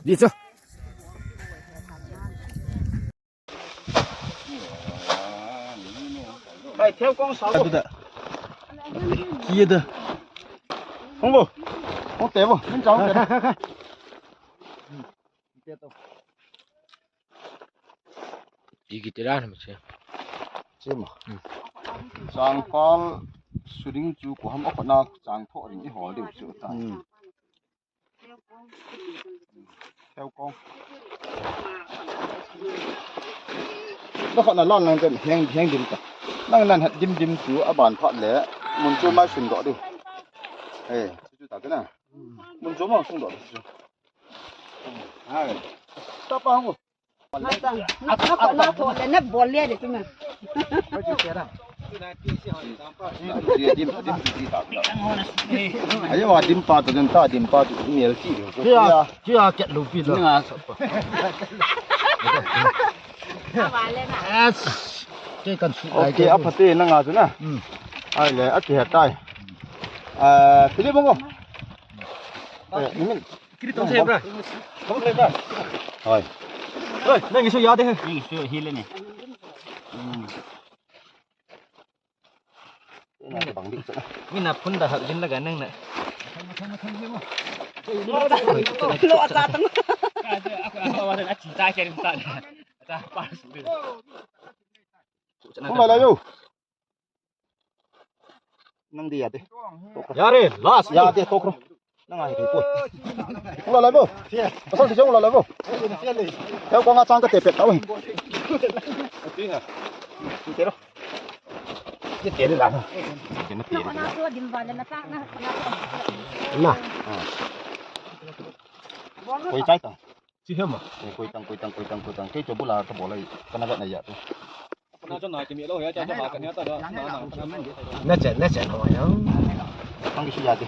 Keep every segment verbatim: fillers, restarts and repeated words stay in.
Di chu. Kai theo kong sao. Adu da. Kia da. Hung bo. Hung te bo. Min chao te. Khai, khai, khai. Pi ki te ran ma che. Che ma. Hmm. Changpal suding chu ko ham o ko na chang tho ring i hol deu chu ta. Hmm. Theo kong. Na khat na lon lang ten heng, heng dim ta. Nang nan hat dim dim chu a ban phat le mun chu mai sun doh diu. Eh, chu chu ta ke na. Mun chu ma sun doh diu chu. Ai. Ta pa hung. Na khat na tho le na bol le de tu na. Ayo, a dim pa tu, dim pa tu, mial chi. Kia, kia ket lu pi la. Nga sa pa. Yes. Ke kan su. Okay, a phate na nga chu na. Hmm. Ai le, a ti ha tai. Ah, Philip mo. Eh, ni min. Kiri tong se bra. Tong se bra. Hoi. Oi, nang isu ya de. Nang isu hi le ni. Hmm. Mina phun da hak din la ga nang na. Lo cha tang. Phun la la yo. Nang di ya de. Ya re, last. Ya de, tokro. Nang ai de ko. Ula la bo. Pasal di jong ula la bo. Theo kong a chang ka te pet tau. Ti ha. Ti ro. Ye te la. Ti na ti. Na. Koi chai ta. Chi hema. Eh, koi tang, koi tang, koi tang, koi tang. Kei chu bula ka bol ai. Kana ga na ya tu. Na chen, na chen ho ya. Ang ki ya de.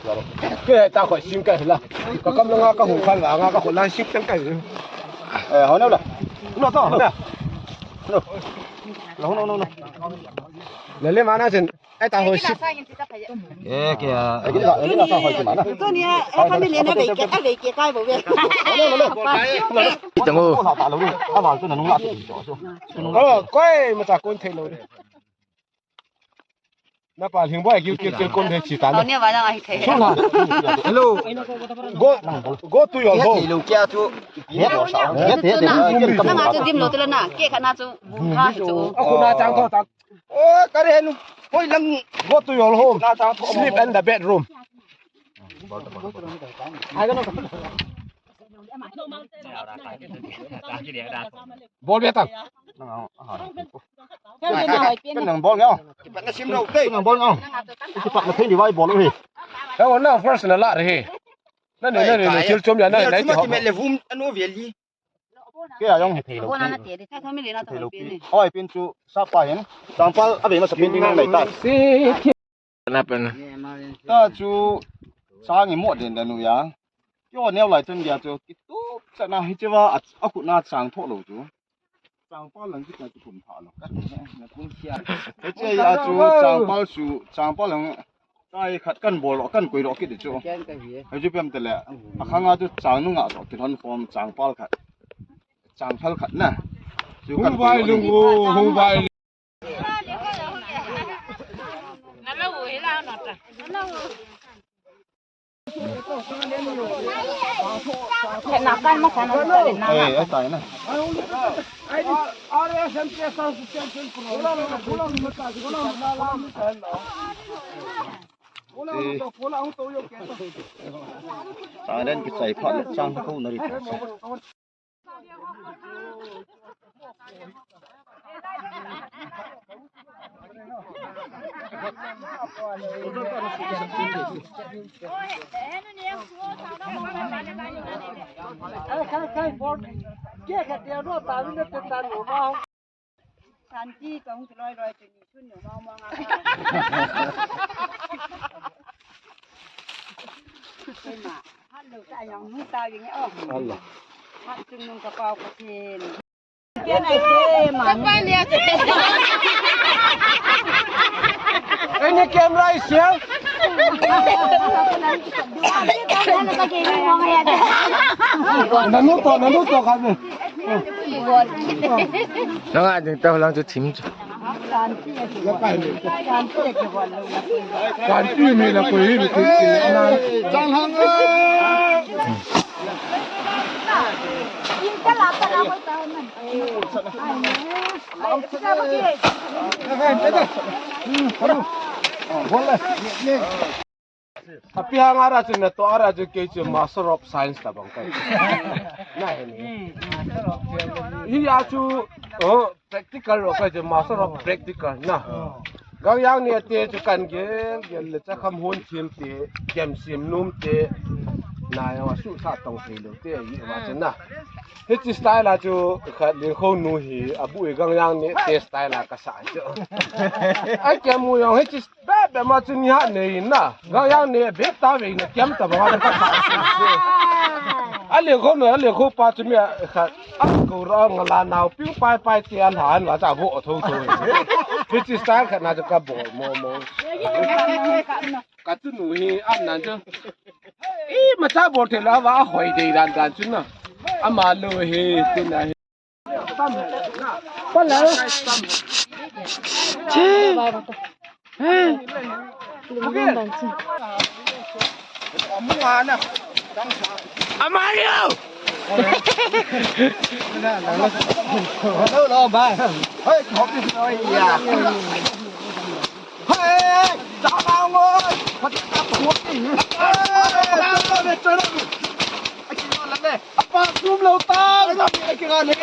Ya ro. Ke ta ko sing ka la. Ka kam lo nga ka hu khan la nga ka hu la sing kan ka. Eh, ho na la. No to, ho na. No. La ho no no no. Le le ma na chen. Ai ta ho si. Eh, kya. Ai, kya, ai, kya, sa hoi kya na. Tu ni, eh, family na ve ke, a ve ke kai bo ve. Ita ngo. Oh, koi, ma cha kon thei lo. Na pa hing boi, kil, kil, kil, kon thei chi ta na. Hello. Go, go to your home. Hello, kya tu? Ye to sa. Ye te, ye te. Na ma chu dim lo tu la na. Ke kha na chu bu kha chu. A khu na chang tho ta. Oh, ka re nu. Hoi lang. Go to your home. Sleep in the bedroom. Bol be ta. Nang bol nge. Nang bol nge. Ki pat na thei ni vai bol hi. Ka na first na la re. Na ne, na ne, thil chom ya na, na ti ho. Ki me le vum anu ve li. Ke a jong he thei lo. Bona na te de, tha tha mi le na to pe ni. Oi, pin chu sa pa hin. Changpal a ve ma sa pin ding nang nei ta. Na pen. Ta chu chang i mo den da nu ya. Kyo neo lai chen dia chu ki tu cha na hi che va a khu na chang tho lo chu. Changpal lang ki ta chu kum tha lo. Ka ti he na kun sia. He che ya chu changpal chu changpal lang. Kai khat kan bol lo, kan koi lo kit chu. Ken ka hi. Hei chu pem te le. A khang a chu chang nu nga to, ki hon form changpal khat. Changpal khat na. Chu kan hung vai lung o, hung vai. Na lo u hi la no ta. Na kan ma sa na ta le na. Eh, ai tai na. Chang den kichai phat le chang ko na ri. Kai, kai, kai, bol. Ke ka te no ta ni te ta no ma. Santi kong loi loi te ni sun no ma ma nga. Kai ma. Allah. Any camera is here? Nanu to, nanu to kami. Nanga ding tau lang chu thim chu. Kanti mi la koi hi. Chang hang. Api hang ara chu na to ara chu kei chu Master of Science ta bang kai. Na he ni. Hi ya chu, oh, practical ro kai chu Master of Practical na. Gang yang ni te chu kan gel gel le cha kham hon thim te, gem sim num te. Na ya wa su sa tong thei lo te yi wa chu na. Hichi style a chu khat le kho nu hi abu i gang yang ni te style a ka sa chu. Ai ke mu yong hichi Be, be ma chu ni ha nei na. Ga yang nei be ta ve na kiam ta ba ka sa. A le kho no, a le kho pa chu mi a kha. A ko ra nga la nau piu pai pai ti an han la cha bo tho tho. Hichi style khat na chu ka bo mo mo. Ka tu nu hi an nan chu. I ma cha bo the la wa hoi dei dan dan chu na. Ama lo hi tu na hi. Pala. Che. Amario. Hello, hello, bye. Hey, hope this is ya. Hey, chama ngoi. Pati ka phuak ni. Hey, chama ngoi, chama ngoi. Ai, chama ngoi. Apa sum lo ta. Ai, chama ngoi.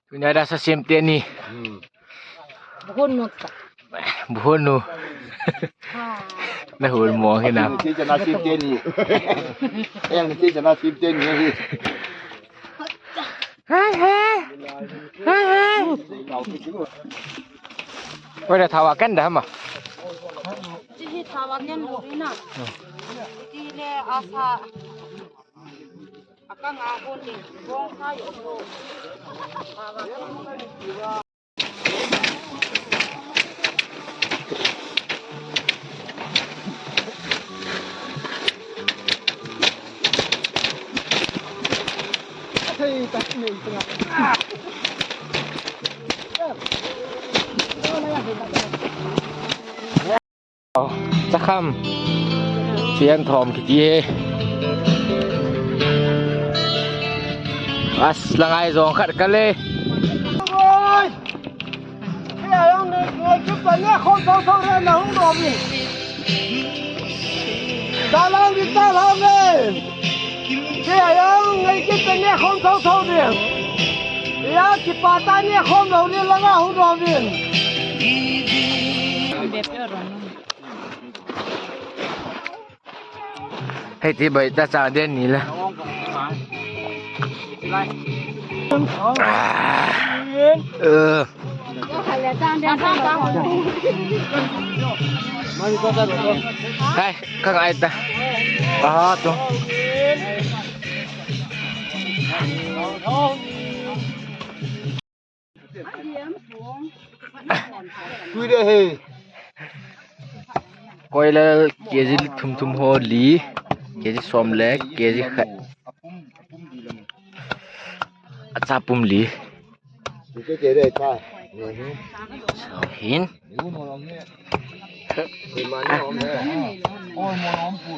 Tunia da sa sim teni. Hmm. Buhon nu ta. Buhon nu. Ha. Na hol mo hi na. Ni ti jana sim teni. Yang ni ti jana sim teni. Hai hai. Hai hai. Oi da thawa kan da ma. Chi hi thawa kan lo ri na. Chi le asa. Chakham. Pian thom kiti he. As, langai jong khat kale. Oi! Kei a jong nei, nei kip ta ne khom thou thou re na hung dom ni. Dalang di ta la ne. Kei a jong nei kip ta ne khom thou thou re. Ya Kipatani khom lo ni langa hu dovin. Hei ti bai ta cha den ni la. Ah. Eh. Hai, ka ngai ta. Ah, tu. Tui de he. Koiler K G thum thum ho li, K G som le K G khat. Acha pum li. Tui ke de ta. Sao hin. Oi, mo nom pu.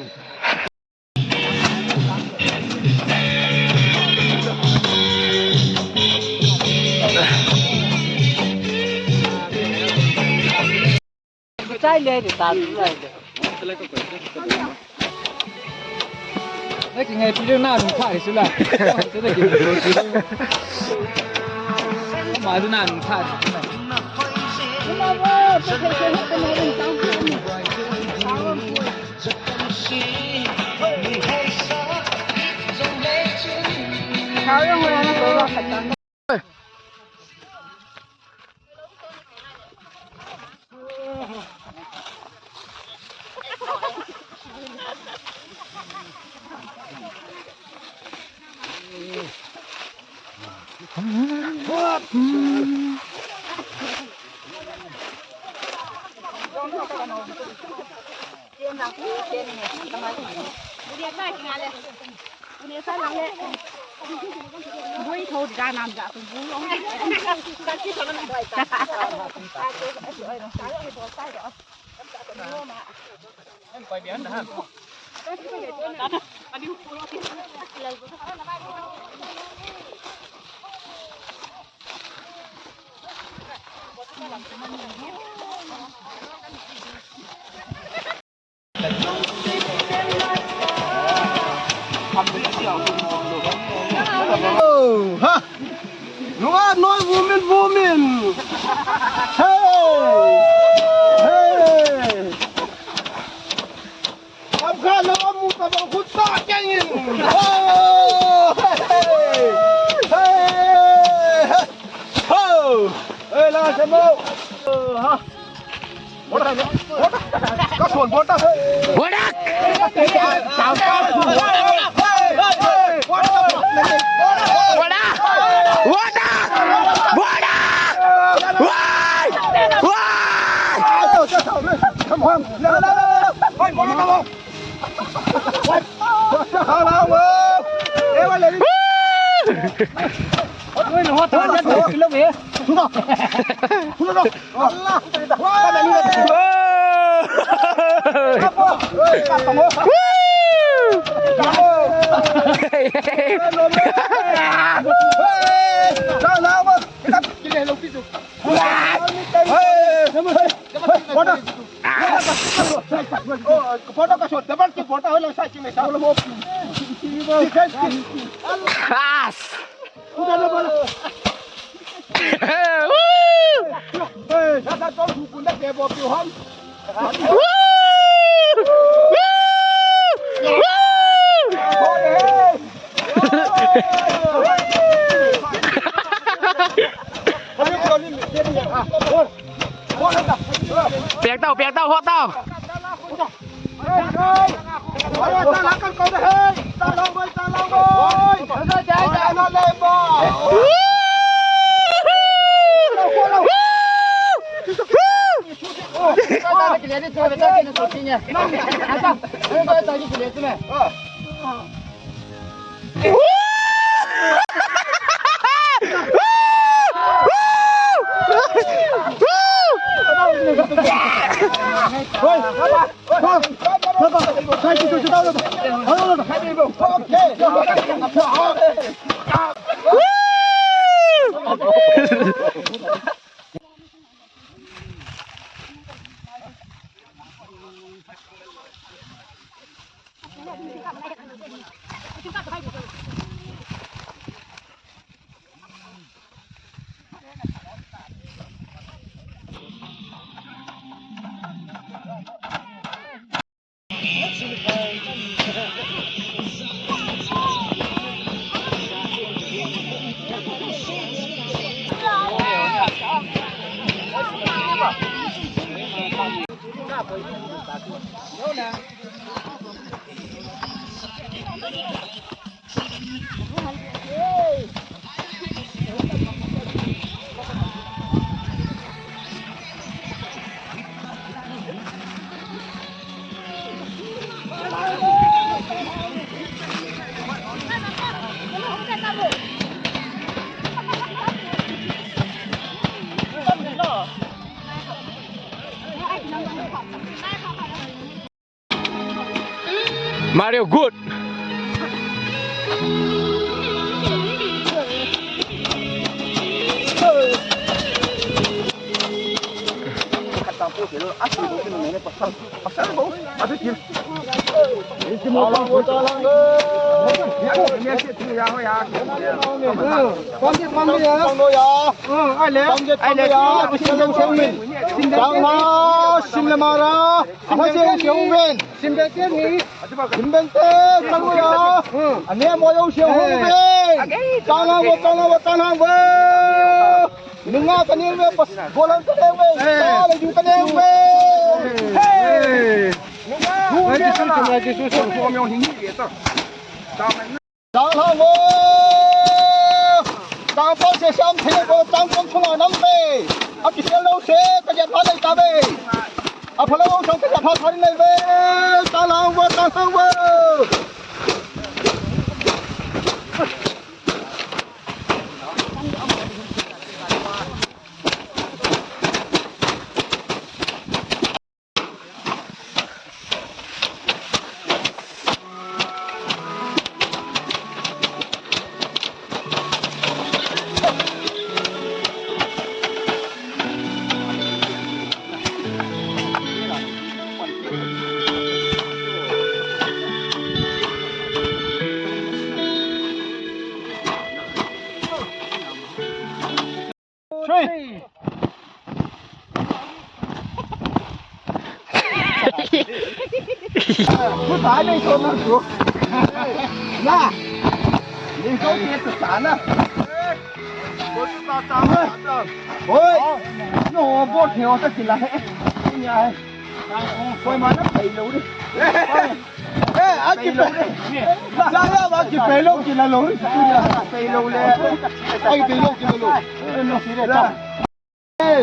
Oh, ha! Nunga noi vumin vumin. Hey! Hey! Am kha lo amu ta bang khut ta keng in. Oh! Hey! Hey! Hey! Ho! Hey, la se mo. Oh, ha! Bodak! Bodak! Bodak! Bodak! Wai! Wai! Khas! Pek tau, pek tau, hot tau. Mario, good. Simben te, chang lo ya. Ane mo yo se ho ve. Chang lo, chang lo, chang lo ve. Nunga ka ne ve, pas, golang ka ne ve. Ta le ju ka ne ve. Hey. Nunga. Chang lo. Chang pang se sam the ko, chang pang chunga nam ve. A kisel lo se, ka ja pha le ta ve. A pha lo sang ka ja pha pha le ve. Chang lo ve, chang lo ve. Three. Ku ta nei ko na ku. Na. Nei ko ke ta na. Oi. No, bo ke o ta kila he. Nya he. Koi ma na pai lo ri. Eh, a kipe. Ya, ya, a kipe lo, kila lo. Kipe lo le. A kipe lo, kila lo. Eh, no, si le ta. Eh.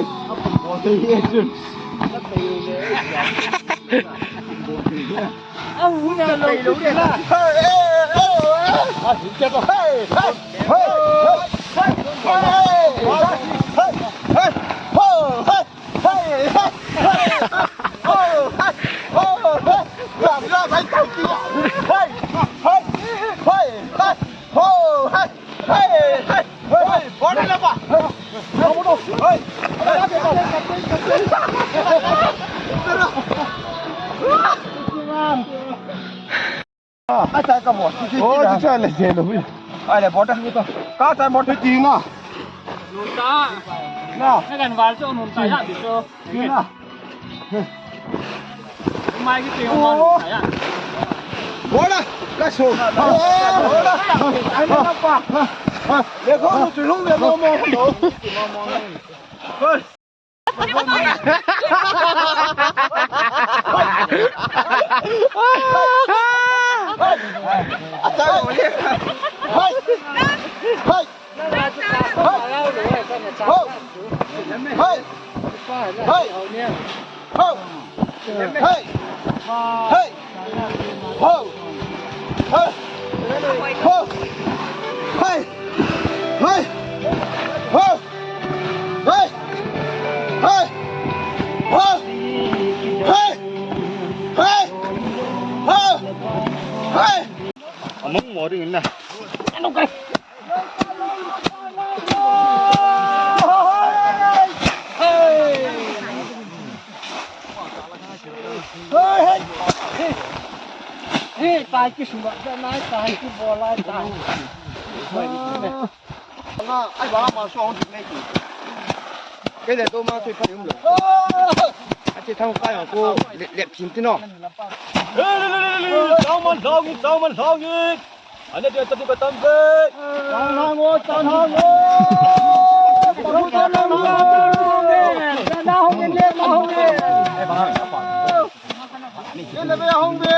Ai, tai ka mo. Oh, ti cha le je lo. Ai le, bota. Ka tai bota ti na. Nunta. Na. Na kan val cho nunta ya di cho. Ti na. Mai ki ti mo nunta ya. Bota. Let's go. Bota. Ai na pa. Le ko mo tu lo le mo mo. Among mo ding na. Ano kay? Hey, hey, hey. Hey, tai ki suma, tai ki bola, tai. Nga, ai ba ma so hung nei ki. Kei le to ma tui pha yum lo. Ache thang kai ko le le phin ti no. Chang man long, chang man long. Ana dia tadi batam ve. Chang lang o, chang lang o. Chang lang o. Na hong le, na hong le. Ni le be hong be.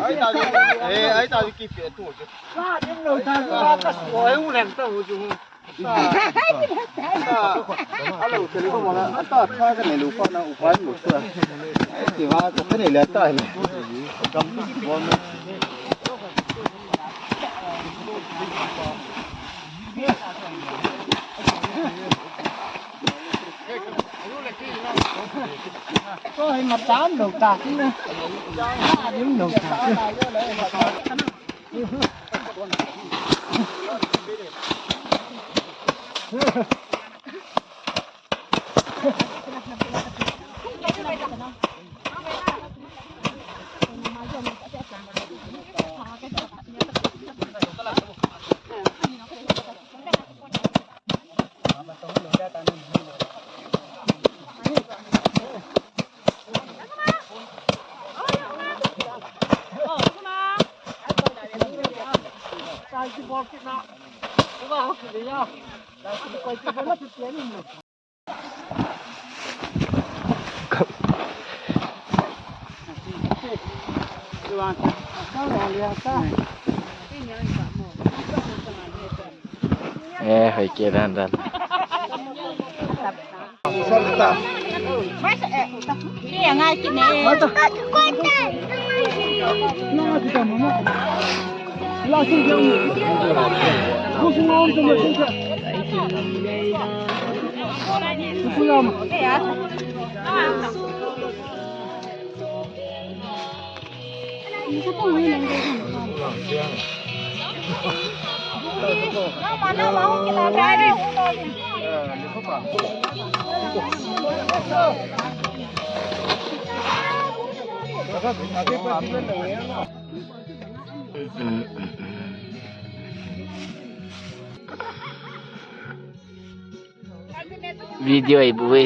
Ai ta, eh, ai ta ki pe tu. Ka dim lo ta, ka suai u leng ta u chu. Alo, telephone wala, ata tha ka ne lu pa na upai lu sa. Ai, ti wa ka ne le ta ne. Gam bon. Ko hi matan lo ta ki na. Matan lo ta ki. Eh, hoi ke dan dan. Video ai bu e.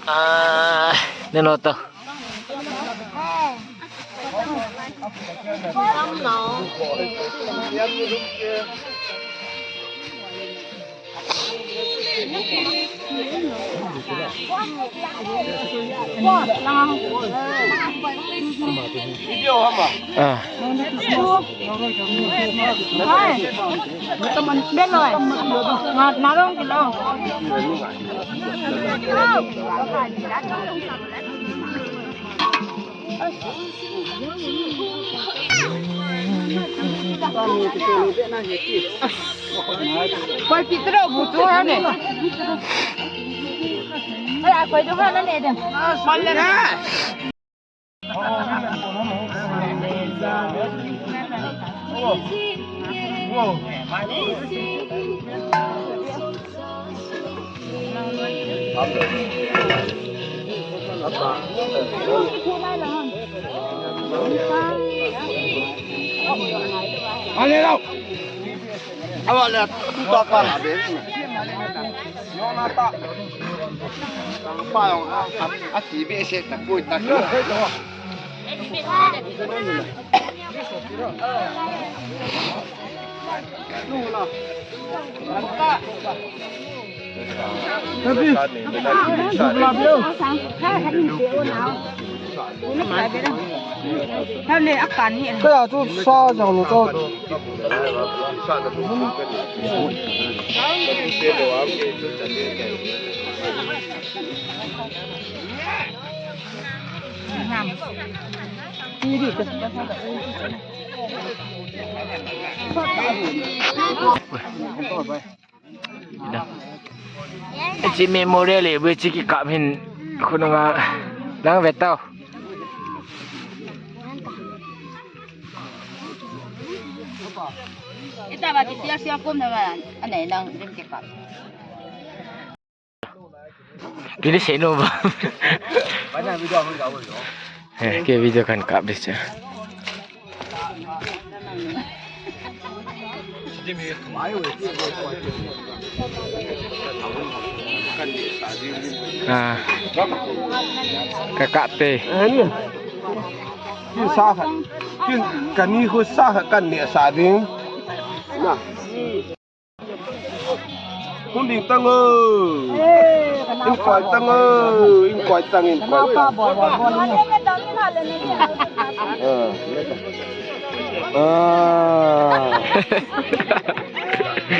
Ah, neno to. Video hama. Ah. Beloi. Narong kilo. Koi pitro butu hane. Ai, koi do hana ne dem. Ale lau. Awa le tu ta pa la be. Yo na ta. Pa yo a ti be se ta ko ta. Kaya tu sa jang lo to. Chi memorial le bu chi kikap hin khununga lang ve tau. Ita ba ti sia sia kom na ba anei lang rim kikap. Kini sei nom ba. Bana video hon ga wo yo. Eh, ke video kan kap ding cha. Ah. Ka kap te. Ani. Kin sa kha. Kin kani khu sa kha kan ne sa ding. Na. Hung ding tang o. In koi tang o. In koi tang, in koi tang. Ah. Ah.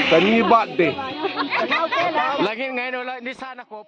Kani birthday. Lagin ngai no la ni sa na ko.